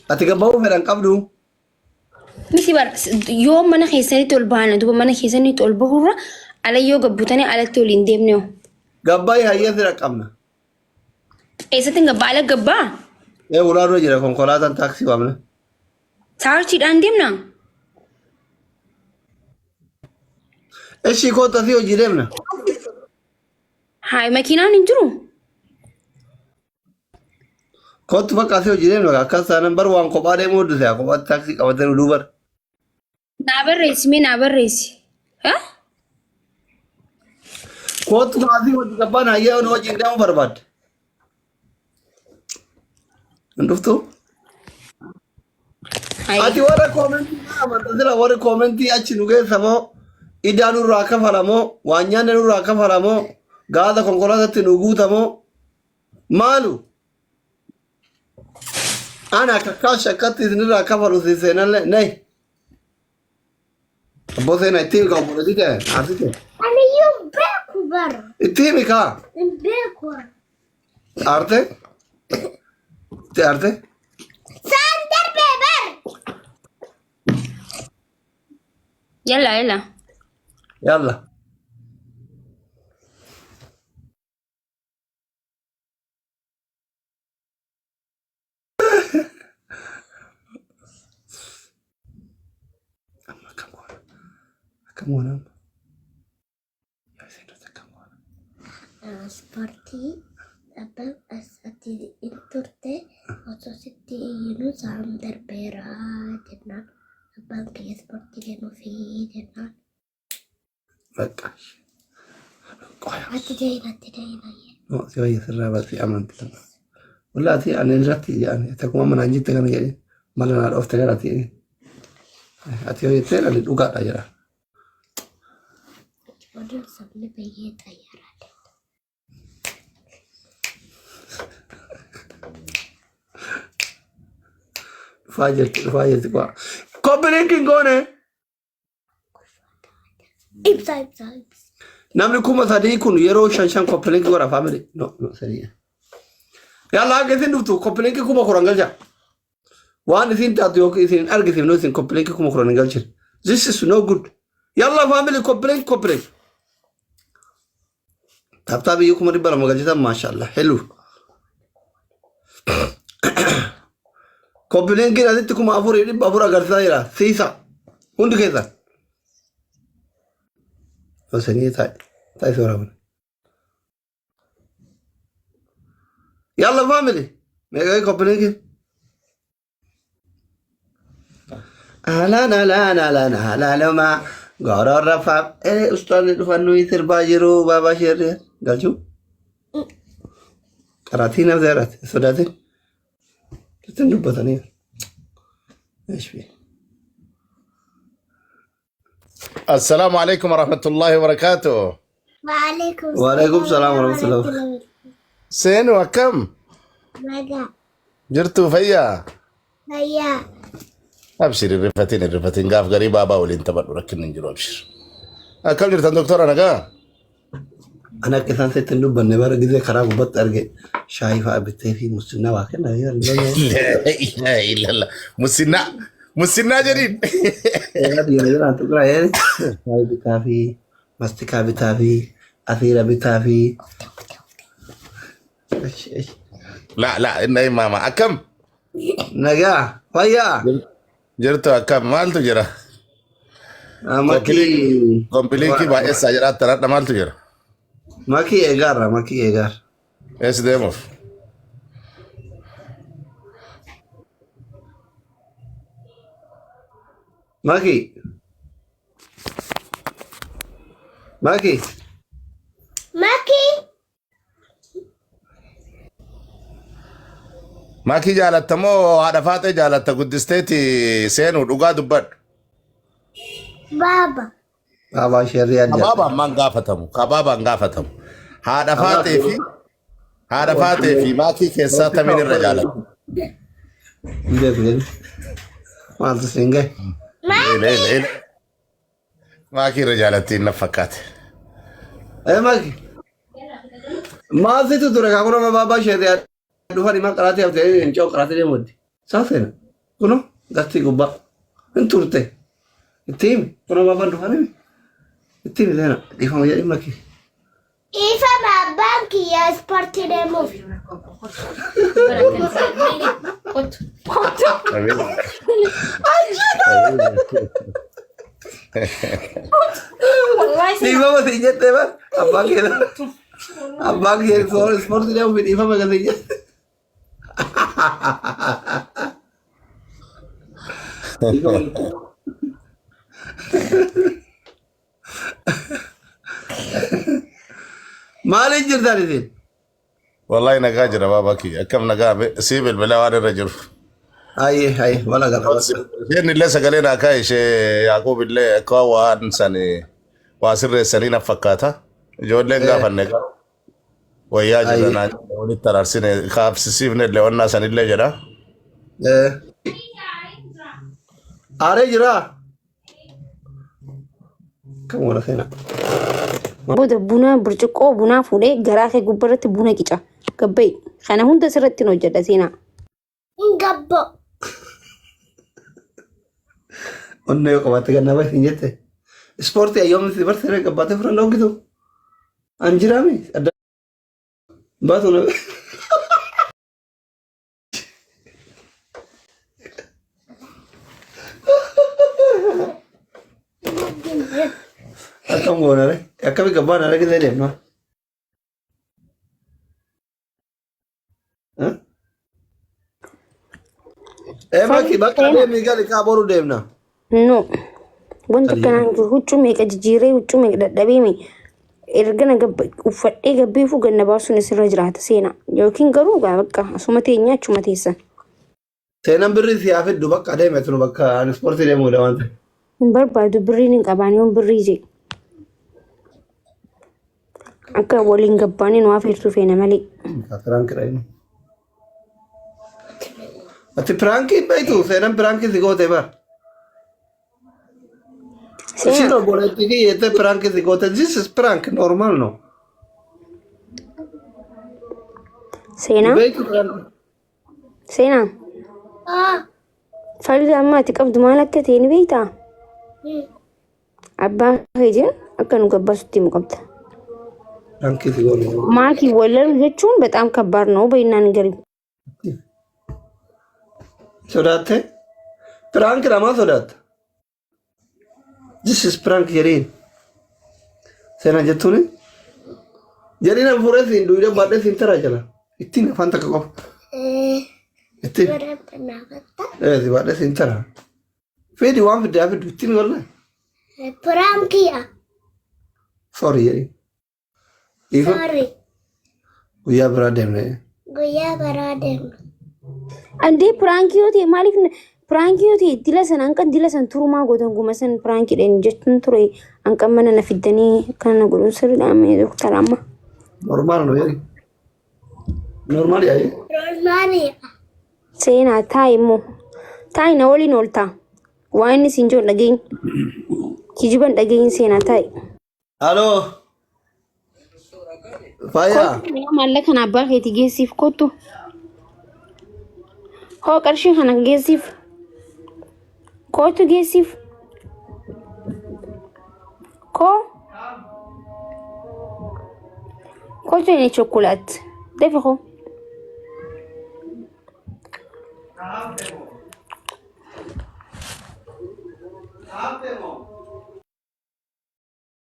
Ati gabbahuu fedhan qabdu. Miti bar yoo mana keessanitti ol bahan duuba mana keessanitti ol bahurra ala yoo gabbutanii alatti ol hin deemne hoo. Gabbayi hayyee si dhaqqabna. Eessatti hin gabbaa ala gabbaa? Ee ulaa dura jira konkolaataan taaksii waamna. Taaksiidhaan deemna? Ishii kootta si hojii deemna. Haay makiinaan hin jiru. Kottu bakka asii hojii deemna akkas taanaan bar waan kophaa deemuu hodhu se'a kophaatti taaksii qabatee nu bar. Naa barreessi mee naa barreessi. Ha? Kottu asii hojii gabbaan hayyaa nu wajjin deemuu barbaadde. Hin dhuftu? Hayi. Ati warra koomentii kana amantaa sila warri koomentii achi nu geessa moo idaa nurraa kafala moo waan nyaanne nurraa kafala moo gaaza konkolaataatti nu guuta moo Maalu ana akka kaash akkatti isinirraa kafalu si seenallee nayi. Abboo seenaa itti himi kaa obboleettii ta'e aartii ta'e. Ani iyyuu hin beeku bara. Itti himi kaa Hin beeku. aarte itti aarte. Saan darbee bar. Yalla yalla. Yalla. Amma akkam goona? Akkam goona amma? Yaa seenota akkam goona? Ispoortii abbaan as ati hin turte osoo sitti iyyinuu sa'aan darbeera jennaan abbaan kiyya ispoortii deemuufi jennaan. Bakka. Qoya. Ati deeyin ati deeyin ayyee. No, si wayya sirraa barsi amanti lama. Wallahi ani irratti jedhan takuma manaan jette kana jedhe mala naa dhoofte gara ati. Ati yoo jettee ani dhugaadha jedha. Oduun sabni bayyee xayyaaraa deema. Dhufaa jirti dhufaa jirti qo'a. Koppiliinkiin goone. Ibsa ibsa ibsa. Namni 3000 kun yeroo shan shan koppilinkii godha family. No, no, sadii. Yalla akka isin dhuftu koppilinkii 10,000 galcha. Waan isin taatu yookiin isin hin argisiifnu isin koppilinkii 10,000 hin galchine. This is no good. Yalla family koppilink koppilink. Taaptaa biyyuu 200,000 galchitan maashaallah. Hello. Koppilinkiin asitti 4,400 agarsiisaa jira. Siisa. Hundi keessan. Osanii taa'e. Taa'e suuraa kun. Yalla family. Meeqa koppilinkiin? Alaan alaan alaan alaaluma gororra faaf. Ee ustaanni dhufan nuyi sirbaa jiru baabaa sheerree galchuu. Qaraatii nama seeraati sodaatin. Ittiin dubbatanii. Eesh. السلام عليكم ورحمة الله وبركاته. Waalaikum Waalaikum salaam warahmatullahi wabarakatuh. Seenu akkam? Nagaa. Jirtuu fayyaa? Fayyaa. Abshir hin rifatin hin rifatin gaaf garii baabaa waliin taphadhu rakkinni hin jiru abshir. Akkam jirtan doktora nagaa? Ani akka isaan sitti hin dubbanne bara gizee karaa gubbatti arge shaayii fa'a bittee fi musinnaa waa kenna. La ilaha illallah. Musinnaa musinnaa jedhiin. Biyya jiraan tuqaa shaayii bitaa fi mastikaa bitaa fi asiira bitaa fi. La la inna imaama akkam? Nagaa fayyaa. Jirtu akkam maaltu jira? Makii Kompiiliinkii baay'eessaa jiraattan hadha maaltu jira? makii eegaarra makii eegaarra. Eessa deemuuf? Makii makii Makii. Makii jaalatta moo haadha faaxee jaalatta guddisteeti seenuu dhugaa dubbadhu. Baaba. Baabaa sheerri adda. Kabaabaan maan gaafatamu? Kabaabaan gaafatamu. Haadha faaxee fi haadha faaxee fi maakii keessaa tamiin irra jaalatta? Hin beeku jedhu. Maaltu siin gahe? Eela eela eela. Maakii irra jaalattiin na fakkaate. Ee maki. Maal situ ture kaa kun amma baabaa sheerri dhufan himaa qaraatii haftee hin ce'u qaraatii deemu waddi. Saa seena. Kuno gastii gubbaa. Hin turte. Itti himi. Kuno baabaan dhufan himi. Itti himi seena. Dhiifama jedhii makii. Dhiifama abbaan kiyya ispoortii deemuuf. Kottu. Wallahi seenaa. Dhiifama siin jettee bar. Abbaan kee abbaan kee ispoortii deemuuf dhiifama gasii jette. Maaliin jirtan isin? Wallahi nagaa jira baabaa kiyya. Akkam nagaa sii bilbilaa waan irra jiru. Ayyee ayyee wal agarra bakka. Isheen illee sagalee naa kaa'e ishee Yaaqoob illee akka waan sani waa sirreessanii na fakkaata. Ijoolleen gaafanne garuu wayyaa jira Ayyee. naan jedhe walitti araarsine kaabsisiifne illee wannaa sanillee jedha. Aaree jiraa? Kan wala seenaa. Booda buna burcuqqoo bunaa fuudhee garaa kee gubbarratti buna qica. Gabba'i. Kana hunda sirratti hin hojjedha seenaa. Hin gabbo. Onnee yoo qabaatte gannaa bahi hin jette. Ispoortii ayyoomni si barsiisee gabbaatee fudhan dhooggitu. An jiraami adda baatu na. Akkam goonare akkami gabbaan ara gisee deemna. Ee bakki bakka deemii gali kaa boru deemna. No. Wanti akkanaa hin jiru. Huccuu meeqa jijjiiree huccuu meeqa dadhabee mee erga na gabba uffadhee gabbeefuu ganna baasuun isirra jiraata seenaa. Yookiin garuu gaa bakka asuma teenyaa achuma teessan. Seenaan birrii si haa fiddu bakka deeme tunu bakka ani ispoortii deemuu dha waan ta'eef. Hin barbaadu birriin hin qabaan yoon birrii jee. Akka waliin gabbaanii nu afeertuu feena malee. Piraanki dha inni. Ati piraankii hin beektu seenaan piraankii si goote bara. Isiin Seenaa obboleettii kiyya jettee piraankii si goote this is prank normal no. Hin seenaa beektu piraankii. seenaa Ah. falli amma ati qabdu maal akka ta'e ni beektaa? Abbaa keetiin akka nu gabbaasutti himu qabda. Piraankii si goone. Maakii walalu jechuun በጣም ከባድ ነው። በይና ንገሪው። Sodaatte? Piraanki lamaa sodaatta. This is prank jedhiin. Seenaa jettuuni. Jedhiin an fuudhee siin duwidee baadhee siin taraa jala. Ittiin afaan takka qofa. Ittiin. Warra naafatta. Ee si baadhee siin taraa. Fidi waan fidde haa fiddu ittiin wallahi. Piraankiidha. Sorry jedhiin. Dhiifa Sorry. guyyaa biraa deemne. Guyyaa biraa deemna. Andee piraankii yoo ta'e maaliif piraankii yoo ta'e dila san hanqan dila san turumaa gootan guma san piraankiidhaan jechuun ture hanqan mana na fiddanii akkana na godhuun sirriidha mee doktar amma. Normaal no jedhi. Normaal yaa'ee. Normalidha. Seenaa taa'i immoo taa'i na waliin ooltaa waan inni siin jiru dhageenyi kijiban dhageenyi seenaa taa'i. Aloo. Fayyaa. Kottu maallaqa kana abbaa keetii geessiif kottu. Hoo qarshii kana geessiif. Kottu geessiif. Koo. Kottu inni chokkolaat. Dafi koo.